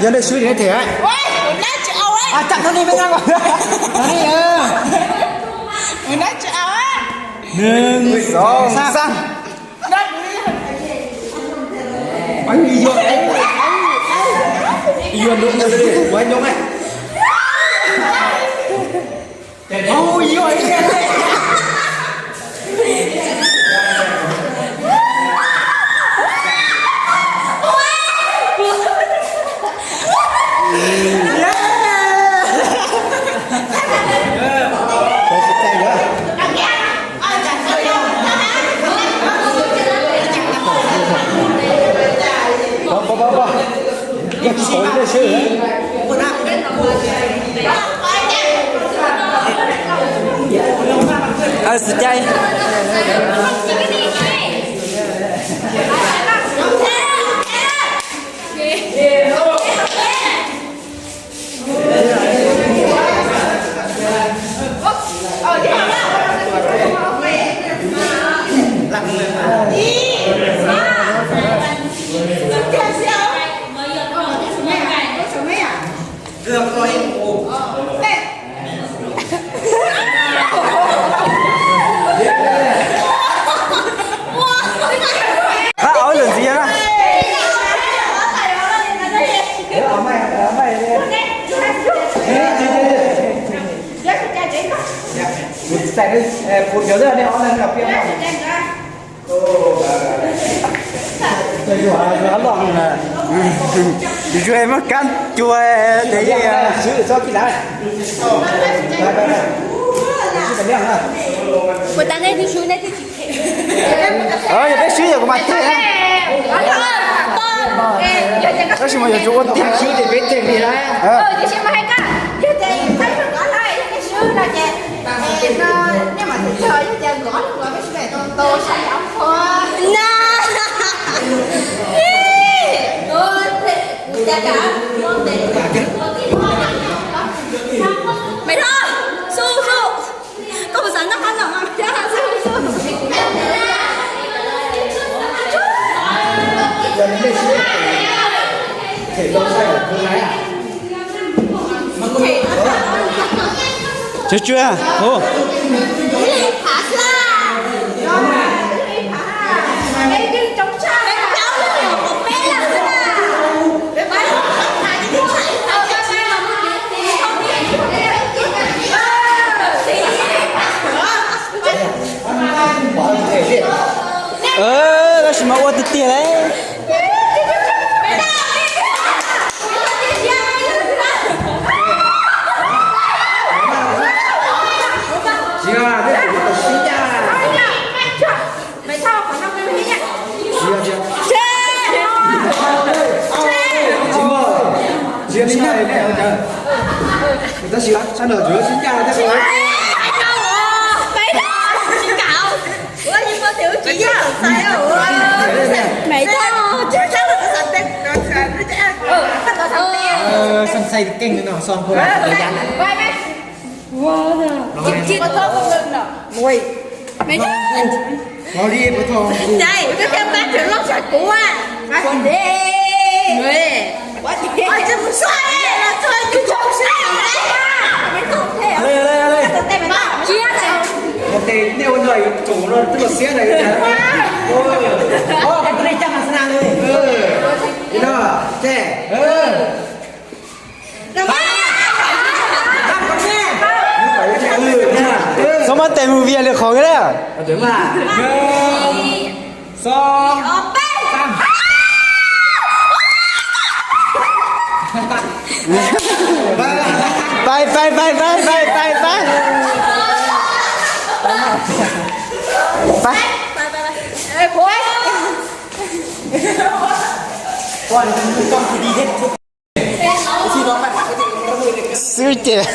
Yog nej swb thì thiệt. Chặn nó đi mới ngon. Nó đi. Hนึ่ง สอง สาม. Yus muab kab cua ces yeej. Yog peb swb yog kuv mas tiag. Tab sis mas yuav tsum ua tiag swb ces peb tiag li na. Mày thôi, su su. Koj puas xav noj qab no mas? Cua cua. Tab sis mas ua tiag tiag lauj. Tab sis sab no tsuas sib ncaj thiab. Xaj xai keej no so. Nej ua no yuav tsum no twb los xiab na. Ua no. Txhob muab tes mus vias lwm qhov na. Pais, pais, pais, pais, pais, pais, pais, pais. Pais. Xwb ces.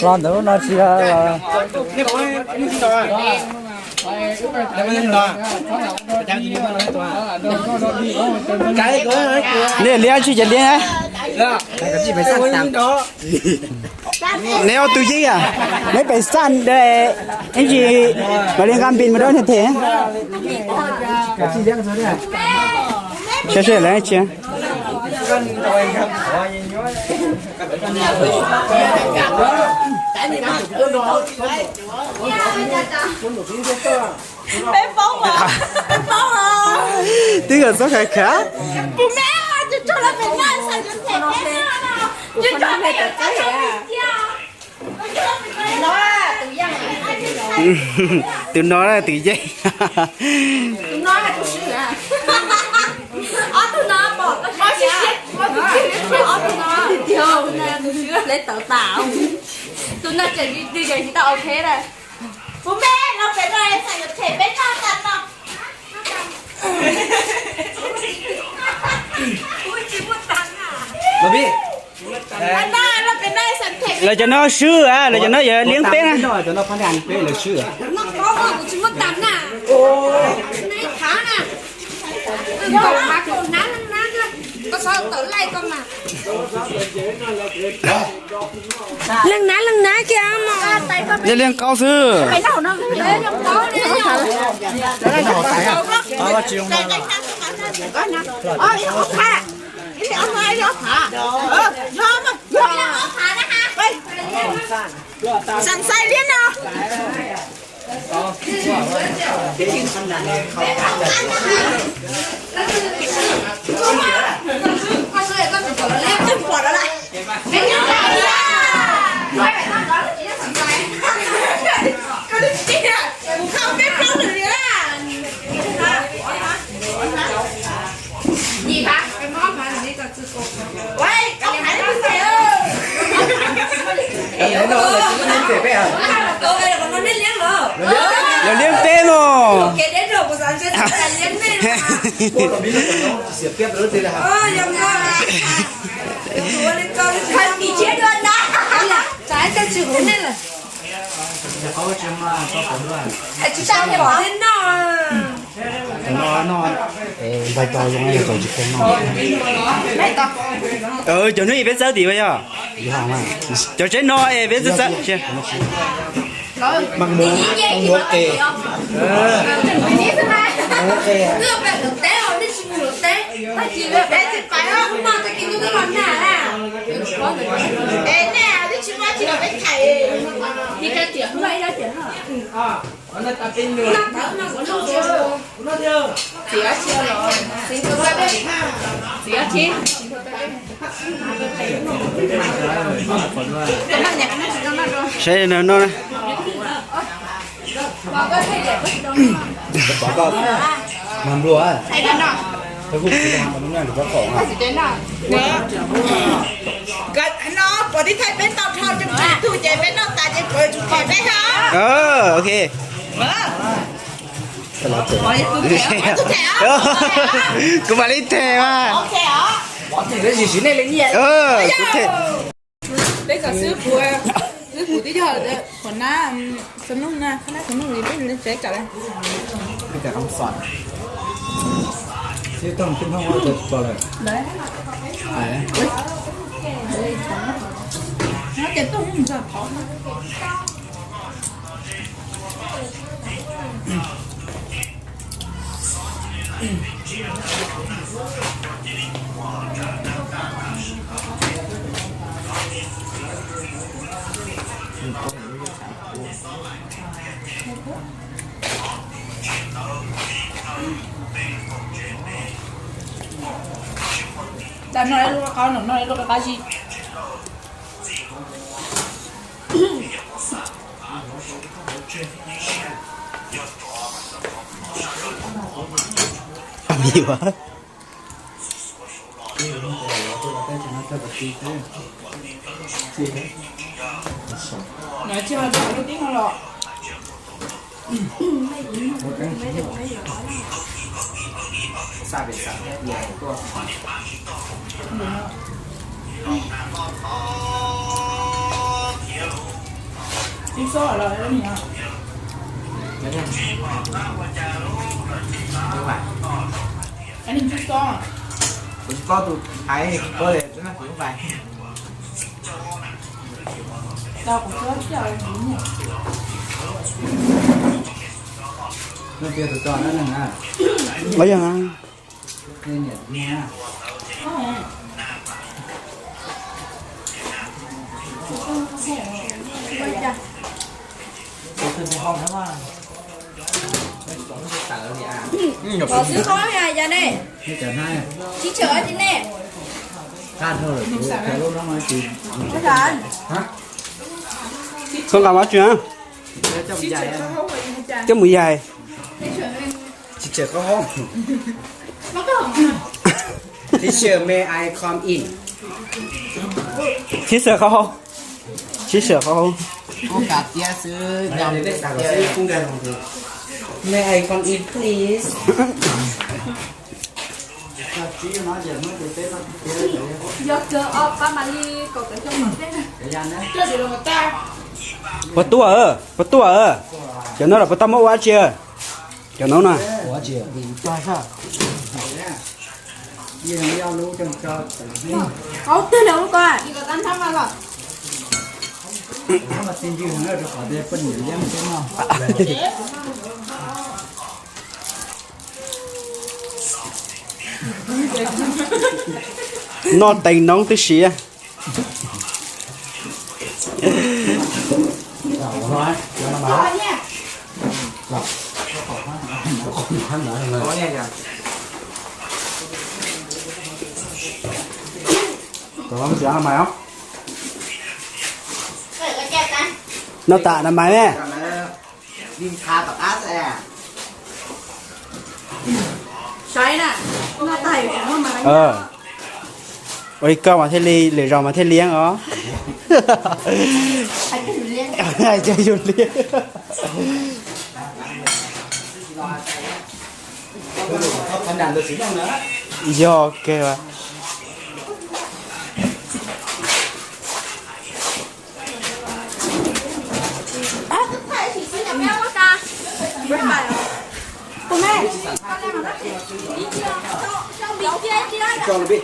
Los ntawm no tsis. Nej liab tsis ces liab. Neb ob tug yeej yam, neb pem xaj ib ntsis, mam li nqa npis mus rau nws them. Sab sab lawv tsis. Peb poob os, peb poob os. Twb kom txhob khav khav. Tus me, tus tso lawv pem no, xav yuav them peb no. Tus tso peb yuav txawj cia. Tus no na tus yeej. Tus no na tus swb. Ob tug no pom koj siab. Ob tug no, tus no tus swb, lawv tawv tas. Tus no tseem twg tseem tsis tau ok na. Kuv me los pem no xav yuav them peb noj tas no. Los pib. Lawv cov no swb, lawv cov no yuav liab peb na. Leej nab leej nab kiag mas. Yog liab qaub xwb. Xav xaiv liab no. Yog liab peb no. Cov no es peb txawb tim yog. Cov tsev no es peb txawb txawb. Saib no no. No puas tib thaij peb tau dhau, tug ces peb noj tas ces puas tsum them peb ha. Ok. Kuv mam li them mas. Kuv them. Peb kom xwb puas, xwb puas twb yog qhov nab, xav nug na, qhov nab xav nug li peb tsev kam li. Tag no ib lub qab, no ib lub qab zib. Nws tsis hais rau lub tib no los. Tib sob los. Kuv tsis paub tus hais, kuv paub tias tsis paub hais. Leej twg tus tso na? Leej na? Yog na. Xwb qhov yog ne. Tsis tsawg tsis ne. Koj nqa mab tsi na? Coj mus yaig. Tsis tsawg qhov hauv. Teacher, may I come in? Tsis tsawg qhov hauv. Tsis tsawg qhov hauv. Kuv kam tias xwb. May I come in, please? Yog kawg ob pab mam li kaum tawm xyoo tom ntej na. Puas tuaj, puas tuaj? Cov no los puas tau muab ua dab tsi? Cov no na. Ua twg lawm lub ko? Noj teev noob tib si. Noj tas na maiv. Ua li koj mas thiaj li, lwm zaus mas thiaj li yeeb os. Hais tias yus liab. Yog kawg. Coj lub pib.